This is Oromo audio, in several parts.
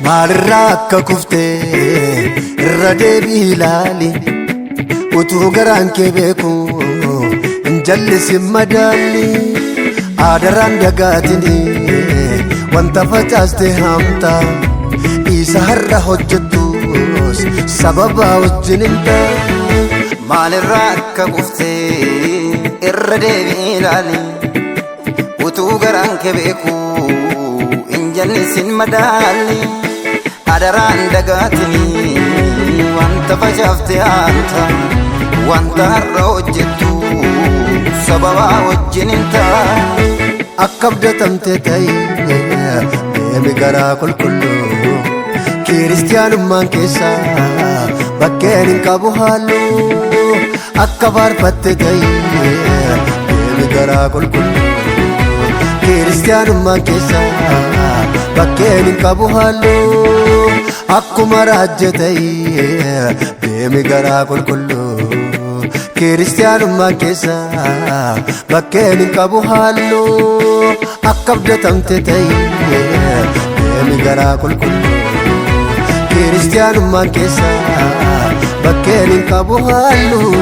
Maalirraa akka kuftee irra deebii ilaali. Utuu garaan kee beeku hin jallisin madaalli. Adaraan dagaatini wanta facaaste haamta. Isa har'a hojjettus sababa wajjin hin ta'a. Maalirraa akka kuftee irra deebii ilaali. Utuu garaan kee beeku hin jallisin madaalli. Adaraan dagaatini wanta facaafte haamta. Wanta har'a hojjettu sababa wajjin hin ta'a. Akka abdatamte ta'e deemi garaa qulqulluu. Kiristiyaanummaan keessa bakkeen hin qabu halluu. Akka faarfatte ta'e deemi garaa qulqulluu. Kiristiyaanummaan keessa bakkeen hin qabu halluu. Akkuma raajje ta'e deemi garaa qulqulluu. Kiristiyaanummaan keessa bakkeen hin qabu halluu. Akka abdatamte ta'e deemi garaa qulqulluu. Kiristiyaanummaan keessa bakkeen hin qabu halluu.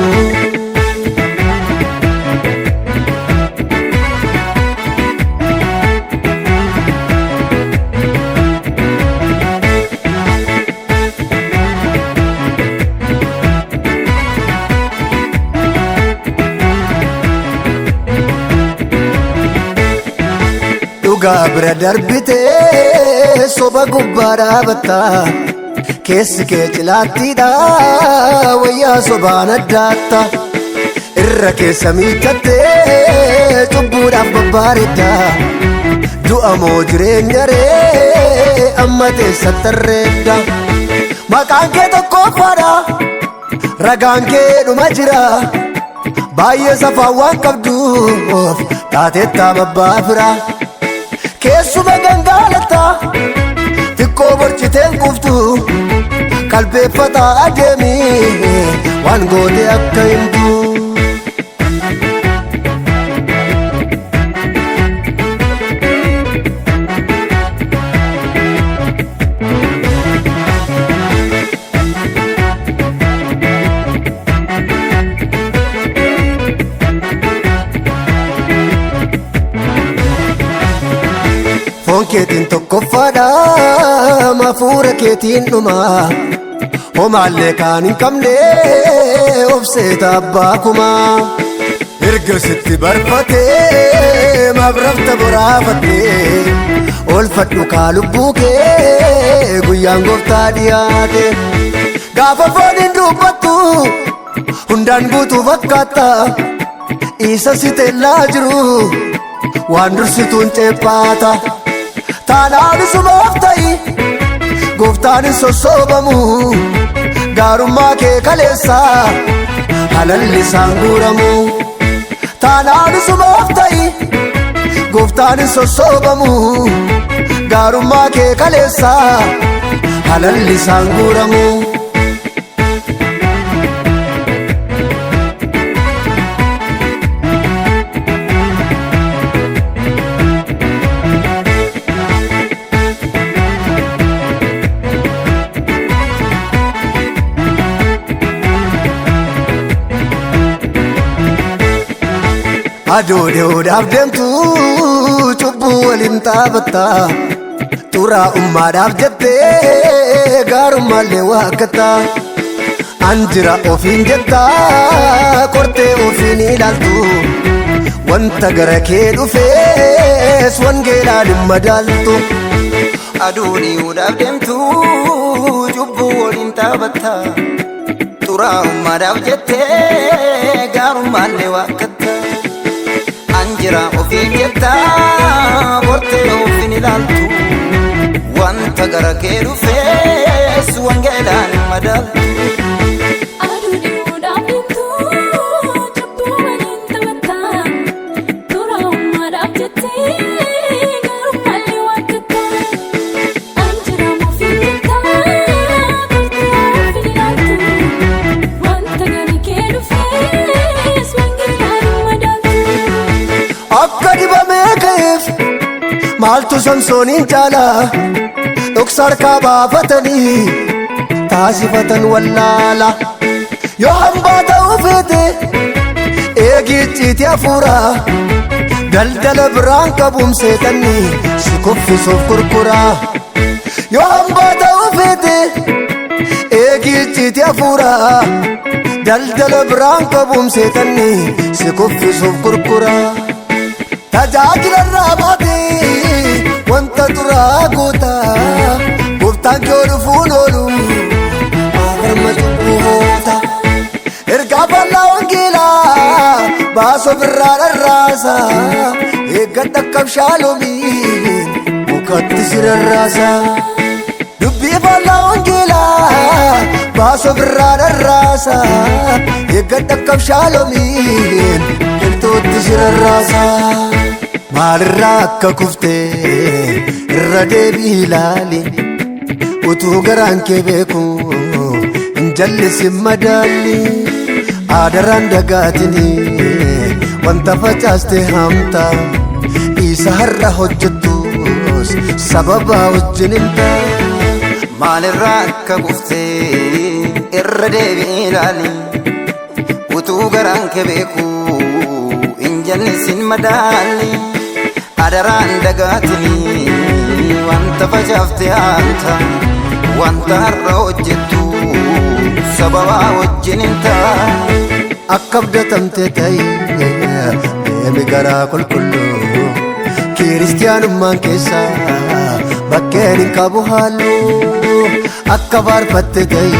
Dhugaa bira darbitee soba gubbaa dhaabatta. Keessi kee cilaattiidha wayyaa sobaan addaatta. Irra keessa miidhattee cubbuudhaaf babbareedda. Du'a moo jireenya ree amma teessatti arreedda. Maqaan kee tokkoffaadha ragaan kee dhuma jira. Baay'ee safaan waan qabduuf taateettaa babbaa fira. Keessuma gangaalatta xiqqoo borciteen quuftu qalbeeffataa adeemi waan goote akka himtu. Foon keetiin tokkoffaadha hafuura keetiin dhuma. Homaallee kaan hin qabne obseeta abbaa kumaa. Erga sitti barfatee mabrafta boraafattee oolfadhu kaa lubbuu kee guyyaan gooftaa dhiyaate. Gaafa foon hin dubbattu hundaan guutuu fakkaata. Isa si teellaa jiru waan dursituun ceephaata. Taanaan isumaaf ta'i gooftaan hin sossoobamu. Gaarummaa kee kaleessa halalli isaan guuramu. Taanaan isumaaf ta'i gooftaan hin sossoobamu. Gaarummaa kee kaleessa halalli isaan guuramu. Aduu dhi'uudhaaf deemtu cubbuu waliin taphatta. Xuraa'ummaadhaaf jettee gaarummaallee waakkatta. An jira ofiin jetta qortee ofiin ilaaltu. Wanta gara kee dhufees wangeelaan hin madaaltu. Aduu dhi'uudhaaf deemtu cubbuu waliin taphatta. Xuraa'ummaadhaaf jettee gaarummaallee waakkatta. An jira ofiin jetta qortee ofiin ilaaltu. Wanta gara kee dhufees wangeelaan hin madaaltu. Aduu dhi'uudhaaf deemtu cubbuu waliin taphatta. Xuraa'ummaadhaaf jettee gaarummaallee waakkatta. An jira ofiin jetta qortee ofiin ilaaltu. Wanta gara kee dhufees wangeelaan hin madaaltu. Akka dibamee ka'eef maaltu Samsooniin caala? Dhoksa harkaa baafatanii taasifatan wallaala. Yoo hambaa ta'uu feete eegi icciitii hafuuraa. Daldala biraan qabuun seexanni si kuffisuuf gurguraa. Yoo hambaa ta'uu feete eegi icciitii hafuuraa. Daldala biraan qabuun seexanni si kuffisuuf gurguraa. Tajaajila irraa baatee wanta duraa goota. Gooftaan kee dhufuun oolu harma cubbuhoota. Ergaa faallaa wangeelaa baasoo birraa dharraasa. Eeggadha akka abshaaloomiin mukatti si rarraasa. Dubbii faallaa wangeelaa baasoo birraa dharraasa. Eeggadha akka abshaaloomiin qilxuutti si rarraasa. Maalirraa akka kuftee irra deebii ilaali. Utuu garaan kee beeku hin jallisin madaalli. Adaraan dagaatini wanta facaaste haamta. Isa har'a hojjettus sababa wajjin himta. Maalirraa akka kuftee irra deebi'i ilaali. Utuu garaan kee beeku hin jallisin madaalli. Adaraan dagaatini wanta facaafte haamta. Wanta har'a hojjettu sababa wajjin himta. Akka abdatamte ta'e deemi garaa qulqulluu. Kiristiyaanummaan keessa bakkeen hin qabu halluu. Akka faarfatte ta'e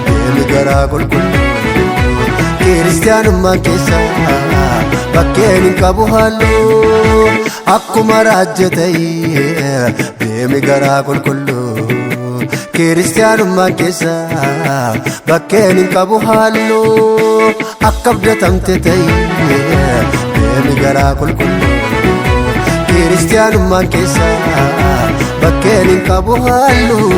deemi garaa qulqulluu. Kiristiyaanummaan keessa bakkeen hin qabu halluu. Akkuma raajje ta'e deemi garaa qulqulluu. Kiristiyaanummaan keessa bakkeen hin qabu halluu. Akka abdatamte ta'e deemi garaa qulqulluu. Kiristiyaanummaan keessa bakkeen hin qabu halluu.